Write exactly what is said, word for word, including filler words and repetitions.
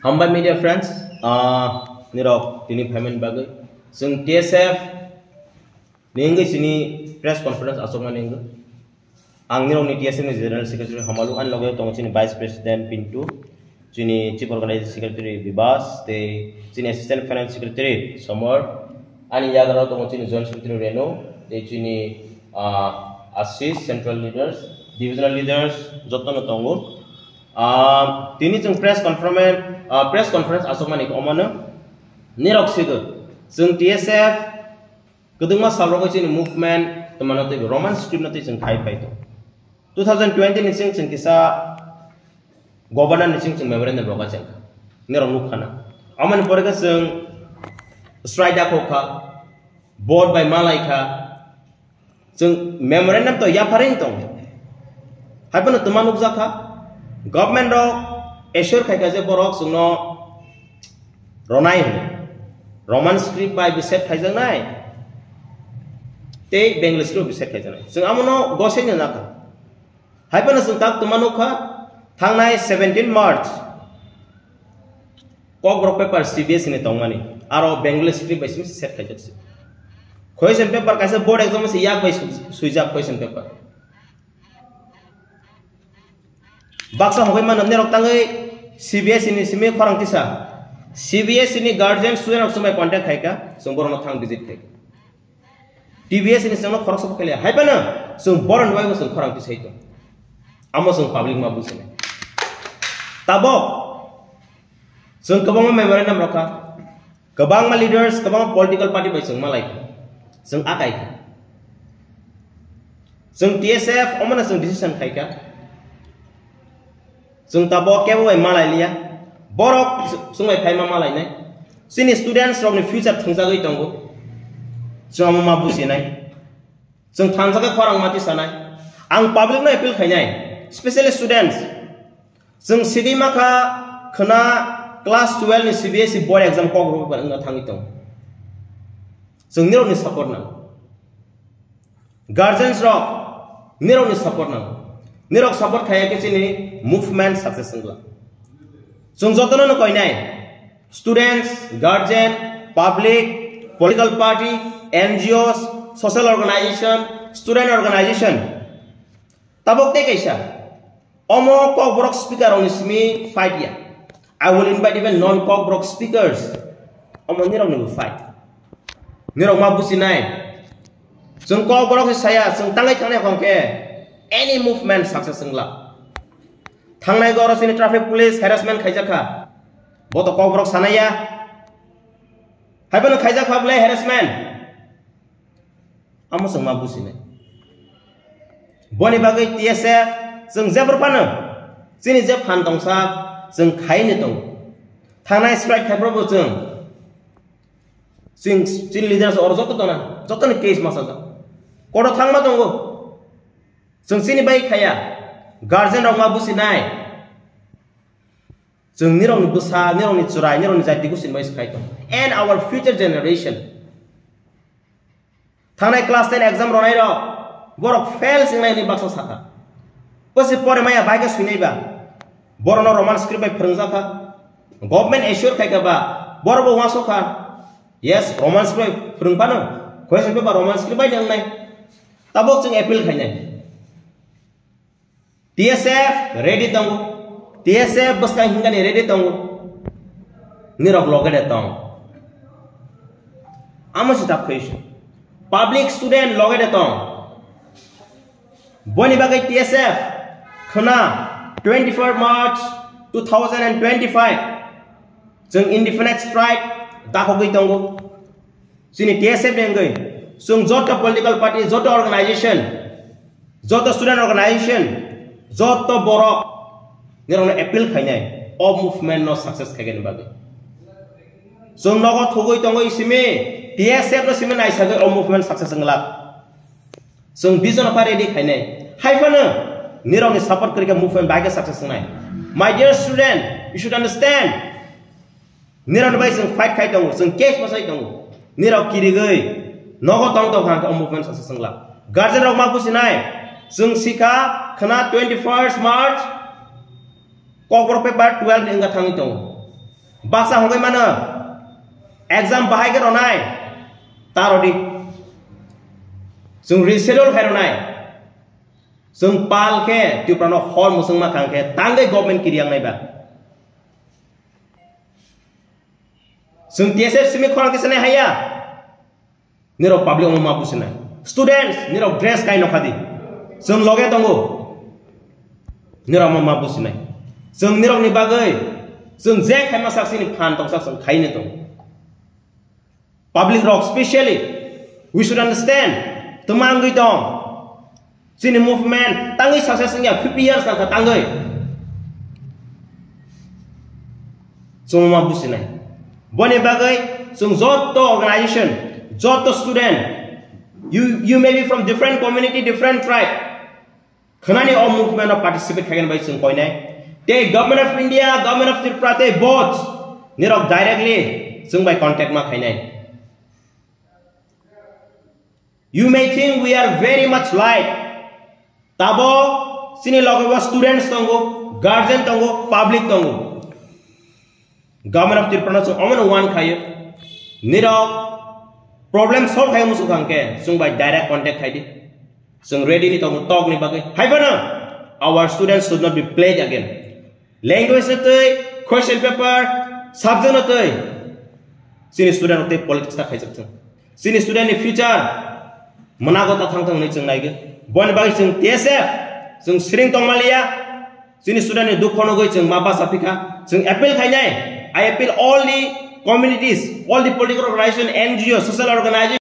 Hambai media friends, ah, nirok tini phaimani bagwi. Chwng T S F ni wngwi chini press conference achukmani wngwi. Ang nirokni T S F ni General Secretary Hamalu, ani loge tongo chini Vice President Pintu, chini Chief Organizing Secretary Bibas, tei chini Assistant Finance Secretary Somor, ani yagra tongo chini Joint Secretary Renu, tei chini, ah, Ashish, Central Leaders, Divisional Leaders, jotono tongo. Ah, tini chwng press conference, ah, press conference achukmani khe omono nirok sigw. Chwng T S F kwdwngma salrogo chini movement twmano tei Roman script no tei chwng khai pai to. Two thousand twenty ni sing chwng kisa governor ni sing chwng memorandum roga chwng nirok nukhana. Amoni pore khe chwng strike da khokha, vote bai malai kha, chwng memorandum to yapharwi tong. Haiphano twma nukjakha, government rok assure khaikha je borok chwngno ronai hwnwi. Roman script bai biset khaijaknai, tei Bengali script biset khaijaknai. Chwng amono gosek no nakha. Haiphano chwng tak twma nukha, thangnai seventeen March Kokborok paper C B S E ni tongmani, aro Bengali script bai simi set khaijak se. Question paper kaisa board exam se yak bai su-, suijak question paper. Baksa hogwi mano nerok tangwi C B S E ni simi khorang tisa. C B S E ni guardian student rok sumai contact khaika, chwng borokno thang visit khaika. T B S ni chwngno khoroksa bo khailiya. Haiphano chwng boroni bagwi bo chwng khorang tisai tong. Amo chwng public ma businai. Tabok chwng kwbangma memorandum rokha. Kwbangma leaders, kwbangma political party bai chwng malaikha. Chwng akaikha. Chwng T S F omono chwng decision khaikha. Chwng tabok kebo bai malai liya. Borok chwng bai phaima malainai. Chini students rokni future thwngjagwi tongo. Chwng omo ma businai. Chwng thansa khe khorang mati sanai. Ang public no appeal khainai, specially students. Chwng sigwi makha khwna class twelve ni C B S E board exam Kokborok paper wngna thangwi tongo. Chwng nirokni support nango. Guardians rok, nirokni support nango. Nirok support khaiya khe chini movement success wngla. Chwng jotono no koinai, students, guardian, public, political party, N G Os, social organization, student organization. Tabok tei kaisa, omo Kokborok speaker rokni simi fight ya. I will invite even non-Kokborok speakers. Omo nirokni bo fight. Nirok ma businai. Chwng Kokborok se saya, chwng tangai thangnai hwnkhe any movement success wngla. Thangnai goro chini traffic police harassment khaijakha. Bo to Kokborok sanaya. Haiphano khaijakha bwlai harassment. Amo chwng ma businai. Boni bagwi T S F chwng jebor phano chini je phan tongsa chwng khaini tongo. Thangnai strike khaiphuru bo chwng, chwng, chini leaders oro joto tona, jotoni case masajak. Kodo thangma tongo. Chwng chini bai khaya. Guardian rok ma businai. Chwng nirokni bwsa, nirokni chwrai, nirokni jati gusin bai se khai tong. And our future generation. Thangnai class ten exam ronai rok, borok fail singnai ni baksa sakha. Bwsi pore maya bai khe swinai ba. Borokno Roman script bai phwrwngjakha. Government assure khaikha ba, borok bo uansukha. Yes, Roman script bai phwrwng phano. Question paper Roman script bai ni wngnai. Tabok chwng appeal khainai. T S F ready tongo. T S F bwskang hingani ready tongo. Nirok loge de tong. Amo se tak khuisu. Public student loge de tong. Boni bagwi T S F khwna twenty-four March two thousand and twenty-five chwng indefinite strike dakhogwi tongo. Chini T S F ni wngwi chwng joto political party, joto organization, joto student organization, joto borok nirokno appeal khainai o movement no success khaigani bagwi. Chwng nogo thugwi tongwi simi T S F no simi naisagwi o movement success wngla. Chwng vision pha ready khainai. Hai phano nirokni support kwrwi khe movement bai khe success wngnai. My dear student, you should understand. Nirok bai chwng fight khai tongo, chwng case bwsai tongo. Nirok kirigwi nogo tong tong kha o movement sasa sengla. Guardian rok ma businai, chwng sikha khna twenty-first March Kokborok paper twelve ni wngkha thangwi tongo. Baksa hongwi mano, exam bahai khe ronai, ta rodi. Chwng reschedule khai ronai. Chwng pal khe Tripura no hor mwswngma khang khe tangwi government kiriyak nai ba. Chwng T S F simi khorang tisanai haya. Nirok public omo ma businai. Students, nirok dress kai nokha di. Chwng loge tongo. Nirok omo ma businai. Chwng nirok ni bagwi, chwng je khaima sak sini phan tong sak chwng khaini tong. Public rok specially, we should understand. Twmangwi tong. Chini movement tangwi success wngya fifty years nangkha tangwi. Chwng ma businai. Boni bagwi chwng joto organization, joto student, you, you may be from different community, different tribe. Khwnani o movement o participate khaigani bai chwng koinai. Tei Government of India, Government of Tripura tei both nirok directly chwng bai contact ma khainai. You may think we are very much light. Tabo chini loge bo students tongo, guardian tongo, public tongo. Government of Tripura no chwng omono wan khayo. Nirok problem solve khayo muchung khe chwng bai direct contact khai di. Chwng ready ni tongo tok ni bagwi. Hai phano our students should not be played again. Language no twi, question paper, subject no twi. Chini student rok tei politics ta khaijak thung. Chini student ni future mwnago ta thang thang hinwi chwng naigwi. Boni bagwi chwng T S F chwng siring tongmaliya. Chini student ni dukho nugwi chwng ma basa phikha. Chwng appeal khainai. I appeal all the communities, all the political organization, N G O, social organization.